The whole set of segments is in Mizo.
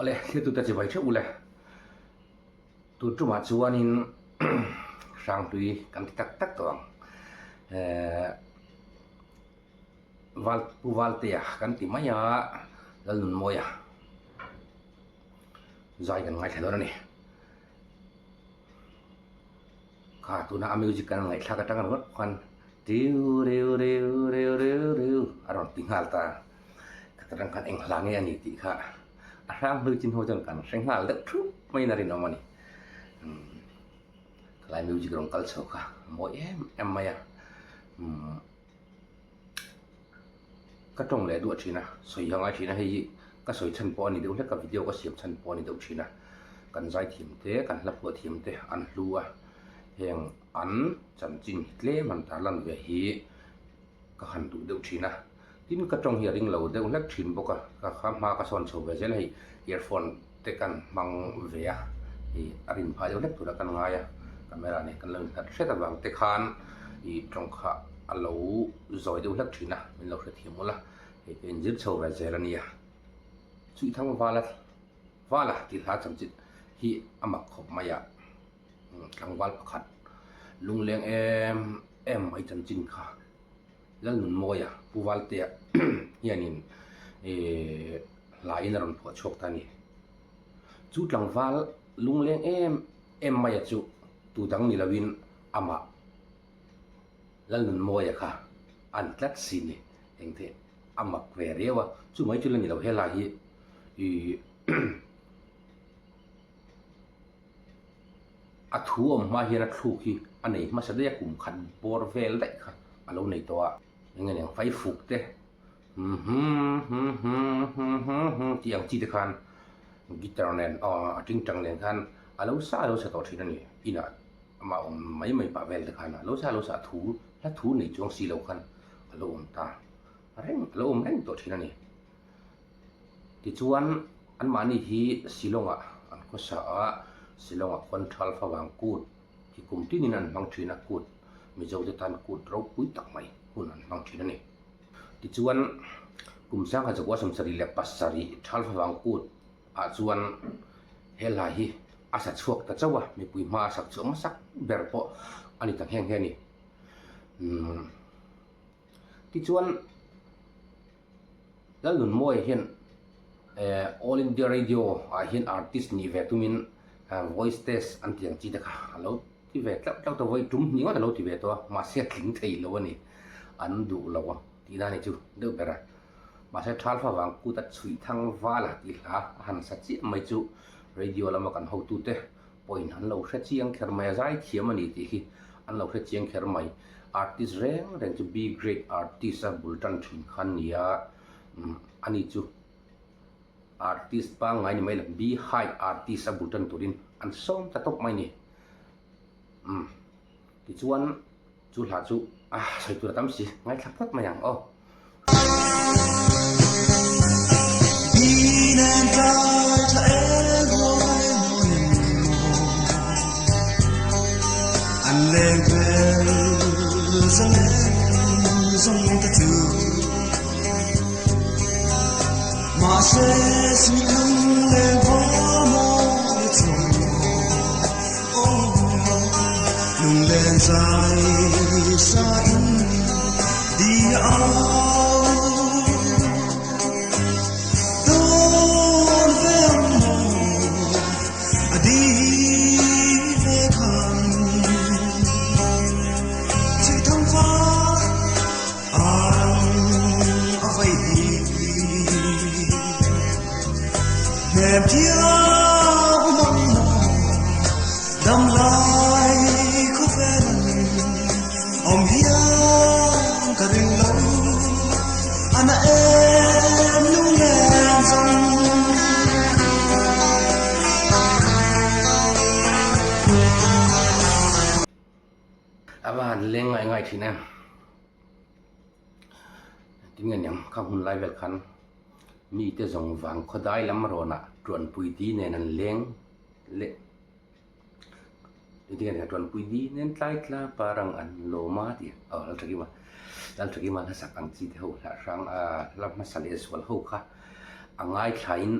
Awle, thiltute chibai theuh ule. Tun tumah chuanin Hranghlui kan ti tak tak tawh ang. Ehh Val Pu Valtea kan ti mai a, Lalnunmawia zai kan ngaithla dawn a ni. Kha tuna a music kan ngaihthlak atang ringawt khan tiu riu riu riu riu riu a rawn ti nghal ta. Ka ta khan eng hla nge a ni tih kha a hrang hlui chin ho chuan kan hre nghal deuh thup maiin a rinawm a ni. Umm khalai music rawn kal chho kha a mawi em em mai a. Umm ka tawng leh duah thin a, sawi hi a ngai thin a, hei hi ka sawi chhan pawh a ni deuh hlek a, video ka siam chhan pawh a ni deuh thin a. Kan zai thiam te, kan hla phuah thiam te an hlu a, heng an chanchin hi tlem han tarlan ve hi ka han duh deuh thin a, tin ka tawng hi a ring lo deuh hlek thin bawk a, ka kha hma ka sawn chho ve zel a hei earphone te kan hmang ve a, ih a rin phah deuh hlek tura kan ngai a, camera nen kan lo inhlat hret avang te khan ih tawng kha a lo zawi deuh hlek thin a, min lo hrethiam ula, hei ka inzir chho ve zel a nia. Chuihthang vala vala tih hla chanchin hi a mak khawp mai a, tlangval pakhat lungleng em em mai chanchin kha Lalnunmawia Pu Valtea hianin ih hla in a rawn phuah chhuak ta a ni. Chu tlangval lungleng em em maia chu tu dang ni loin amah Lalnunmawia kha a ni tlat si ni. Engte a mak ve riau a, chu mai chu la ni lo helai hi ih A thu awm hma hian a thluk hi a nei hmasa daih a, kum khat bawr vel daih kha a lo nei tawh a. Eng eng fai fuk te hum-hum-hum-hum-hum-hum tih ang chi te khan guitar nen aw a tingtang nen khan a lo sa lo sa tawh thin a ni. Inah amah awm mai mai pah vel te khan a lo sa lo sa a thu hla thu nei chuang si lo khan a lo awm ta reng a lo awm reng tawh thin a ni. Tichuan, anmahni hi Shillong-ah an khawsa a, Shillong-ah khuan Thal Favang Kut hi kum tinin an hmang thin a, Kut, Mizote tan Kut ropui tak mai hun an hmang thin a ni. Tichuan, kum sangha zakua 77 Thal Favang Kut ah chuan he hla hi a sa chhuak ta chauh a, mipui hma a sak chhuah hmasak ber pawh a ni ta nghe nghe a ni. Umm tichuan. Lalnunmawia hian All India Radio ah hian artist nih ve tumin voice test an tih ang chi te kha a lo ti ve tlauh tlauh ta vawi tum hnih ngawt a lo ti ve tawh a, mahse a tling thei lo a ni, an duh lo a tih dan a ni chu deuh ber a. Mahse Thal Favang kut a chhuih thang val a tih hla a han sa chiah mai chu radio lama kan hotute pawhin an lo hre chiang kher mai a, zai thiam a ni tih hi an lo hre chiang kher mai. Artist reng reng chu B grade artist a bul tan thin kha an ni a, ani chu artist pangngai ni mai lo, B high artist a bul tan turin an sawm ta tawp mai a ni. Umm tichuan chu hla chu a sawi tur a tam si, ngaithla phawt mai ang aw. A va han leng ngai ngai thin em. Tinge niang kha hun lai vel khan mite zawng vang khawdai lam rawnah tuanpui di nen an leng leh Engtin nge tuanpui di nen tlai tla parang an lawm a tih aw Lalthakima Lalthakima hlasak ang chi te ho hla hrang a hla hmasa leh zual ho kha a ngaithlain.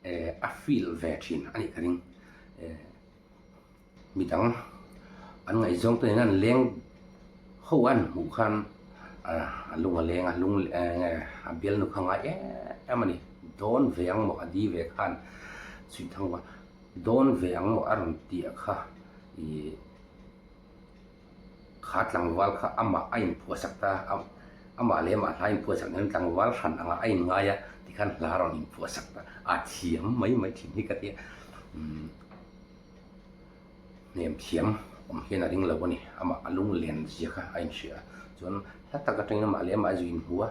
A feel ve thin a nih ka ring. Midang an ngaihzawng te nena an leng ho an hmuh khan a lung a leng a, lung a bialnu kha ngai em em a ni. Dawn ve ang maw a di ve khan Chhuihthangva dawn ve ang maw a rawn tih kha ih Kha tlangval kha amah a inphuahsak ta a, amah leh amah hla inphuahsak hian tlangval hran angah a inngai a, tikhan hla rawn inphuahsak ta a thiam mai mai thin hi ka tia. Umm hnem thiam awm hian a ring lo a ni, amah a lunglen zia kha a inhria a, chuan hla tak atangin amah leh amah a zu inhmu a,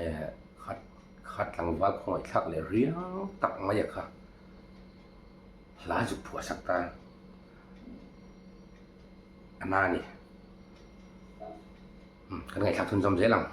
eh kha kha tlangval khawngaihthlak leh riang tak mai a kha hla zu phuahsak ta. A na a ni. Umm kan ngaihthlak chhunzawm zel ang.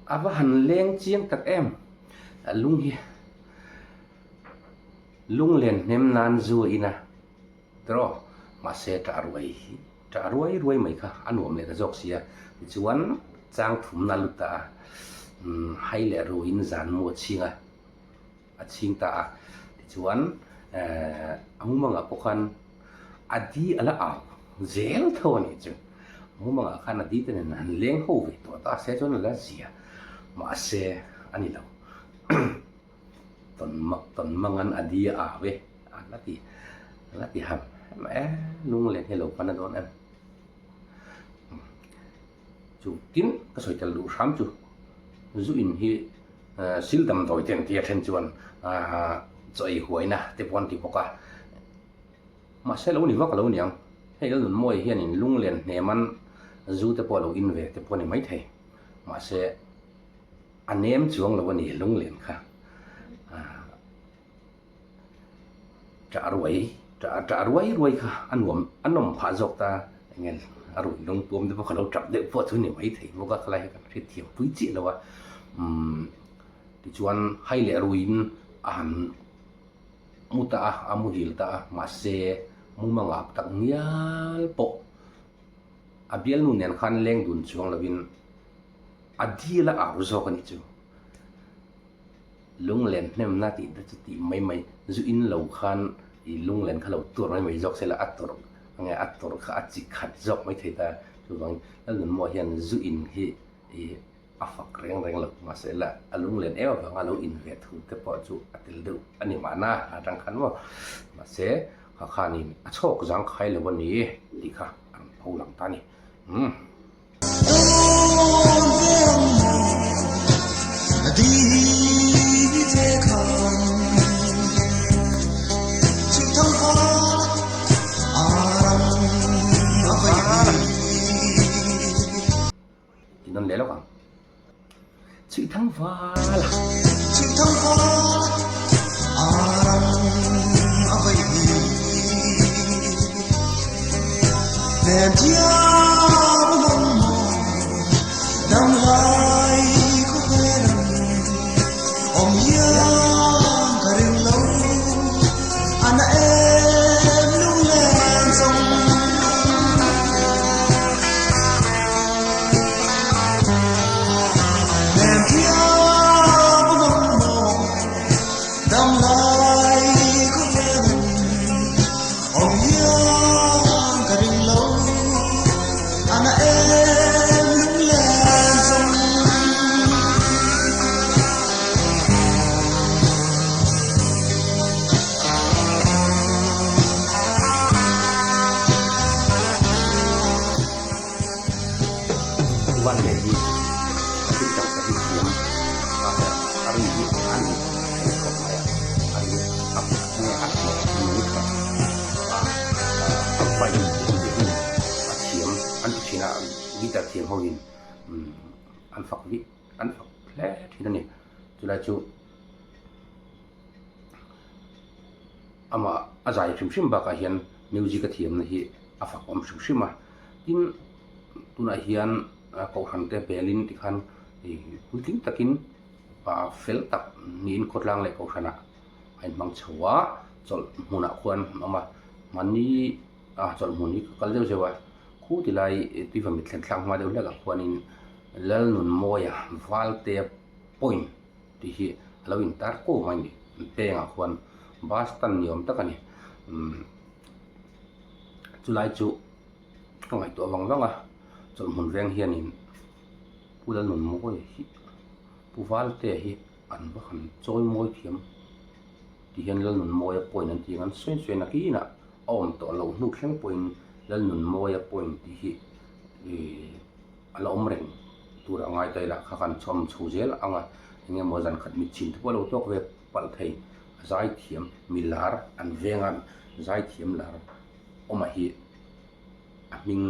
A va han leng chiang tak em a lung hi lunglen hnem nan zu a in a tiraw mahse tah ruai hi tah ruai ruai mai kha a nuam leh ta zawk sia tichuan chang thumna lut ta a umm hai leh ruiin zan mu a chhing a a chhing ta a tichuan ehh a mumangah pawh khan a di a la au zel tho a nih chu a mumangah khan a di te nen an leng ho ve tawh ta se chuan a la zia mahse a ni lo tawn tawn mangan a di a au e a la ti a la ti ham ham e lunglen hi a lo pan a dawn em chu tin ka sawi tel duh hram chu zu in hi sil damdawi te an tia then chuan chaw ei huaina te pawh an ti bawk a mahse lo ni vak lo niang hei Lalnunmawia hianin lunglen hneman zu te pawh a lo in ve te pawh a ni maithei mahse a nem chuang lo a ni lunglen kha. Ṭah ruai ṭah ṭah ruai ruai kha a nuam a nawm phah zawk ta eng nge a ruih lungpuam te pawh ka lo ṭap deuh pawh chu ni mai thei bawk a khalai hi kan hriatthiam pui chiah lo a umm tichuan hai leh ruiin a han mu ta a a muhil ta a mahse mumangah tak ngial pawh a bialnu nen khan leng dun chuang lovin a dil a au zawk a nih chu. Lunglen hnemna tih te chu tih mai mai zu in lo khan ih lunglen kha lo tur mai mai zawk sela a tur enge a tur kha a chi khat zawk mai thei ta chuvangin Lalnunmawia hian zu in hi ih a fak reng reng lo mahse la a lunglen em avanga lo in ve thu te pawh chu a tel deuh a ni mahna atang khan maw mahse kha khanin a chhawk zang khai lo a ni tih kha a rawn pho lang ta a ni umm. Ti nawn leh lawk ang. Chhuihthang val a. Hnem thiam awm maw dam lai khawvel ang awm hian ka ring lo a na em lunglen zawng. Hnem thiam awm maw dam lai khawvel ang Awm hian ka ring lo, a na em lunglen zawng. Van leh hi a thil tang ka hi thiam a a ri hi a ni thei khawp mai a, a ri a nge a hneh nung tha a a vai in tih ang hi a thiam an ti thin a guitar thiam ho in an fak vih an fak hle thin a ni chulai chu amah a zai hrim hrim bakah hian music a thiamna hi a fak awm hrim hrim a tin tunah hian kohhran te belin tikhan ih puitling takin pa fel tak niin khawtlang leh kohhranah a inhmang chho a chawlh hmunah khuan an awm a mahni a chawlh hmun hi ka kal deuh zeuh a khu tilai tuiva mit thlen thlak hma deuh hlek ah khuanin Lalnunmawia Valtea point tih hi a lo intar ko mai a ni an pengah khuan bus stand ni awm tak a ni umm chulai chu ka ngaihtuah vang vang a chawlhhmun veng hianin Pu Lalnunmawia hi Pu Valtea hi an va han chawi mawi thiam ti hian Lalnunmawia point an tih ang an sawi sawi a nakinah a awm tawh loh hnu thleng pawhin Lalnunmawia point tih hi ihh a la awm reng tur a ngai ta ila kha kan chhawm chho zel ang a eng emaw zan khat mit chhin te pawh a lo tawk ve palh thei a zai thiam mi lar an veng a zai thiam lar awm a hi a hming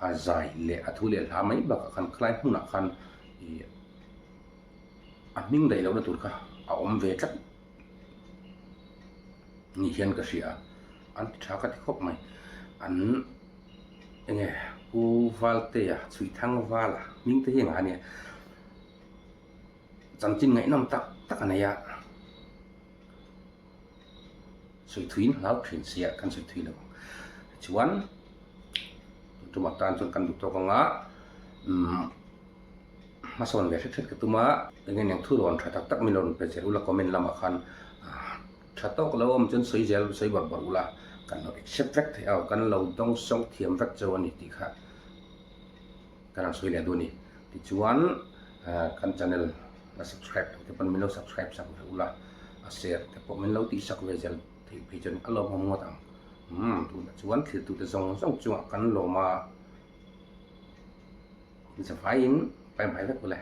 a zai leh a thu leh hla mai bakah khan khalai hmunah khan ih a hming daih lohna tur kha a awm ve tlat ni hian ka hria a an ti tha ka ti khawp mai an enge Pu Valtea Chhuihthang Vala hming te hi engah ania chanchin ngaihnawm tak tak a nei a sawi thuiin hlau thin sia kan sawi thui lo ang tichuan tun tumah tan chuan kan duh tawk anga umm hmasawn ve hret hret ka tum a eng eng thu rawn tha tak tak min rawn pe zel ula comment lamah khan Tha tawk lo awm chuan sawi zel sawi bawrh bawrh ula, kan lo accept vek thei a, kan lo dawng sawng thiam vek cheu a ni tih kha kan han sawi leh duh a ni. Tichuan kan channel la subscribe lo te pawn min lo subscribe sak ve ula, a share te pawh min lo tih sak ve zel theih phei chuan a lawmawm ngawt ang. Umm tunah chuan thiltute zawng zawng chungah kan lawm a, zavaiin pai mai vek ule.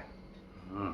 Umm.